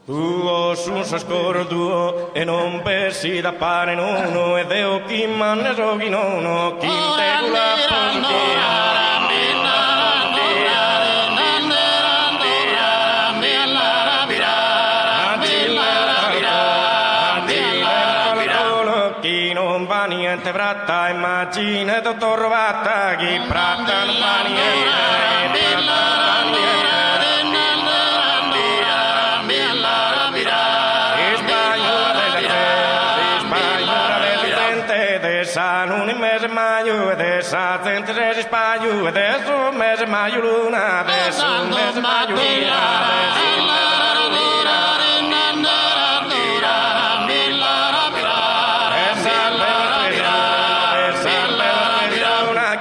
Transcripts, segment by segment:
Duos sun sos coros duos e non bessit a pare nono e deo chi manne so chi nono chin tegus l'apo su Chi non b'at niente prata immagine totu robata chi prata non b'at niente De sa luna in mese 'e maju e de sa zente ses ispaju e de su mese 'e maju luna de su mese 'e maju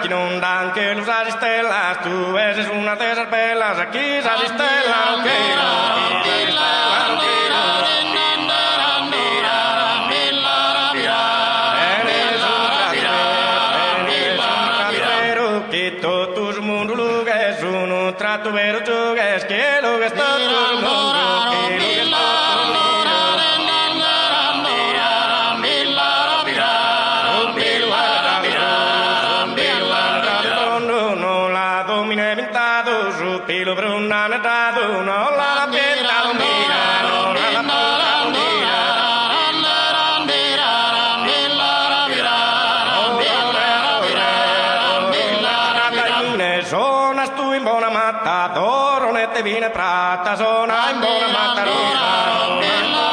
Chi non dan chelu sas istellas tue ses una de sas bellas chi sas istellas Chi totu su mundu lughes unu tratu beru giughes chi lughes totu su mundu chi lughes totu su mundu No l'at omine pintadu su pilu brundu aneddadu no l'at pintadu mira no l'at pintadu mira Sonas tue in bona mata, d'oro né de vinu e prata, sona in bona mata.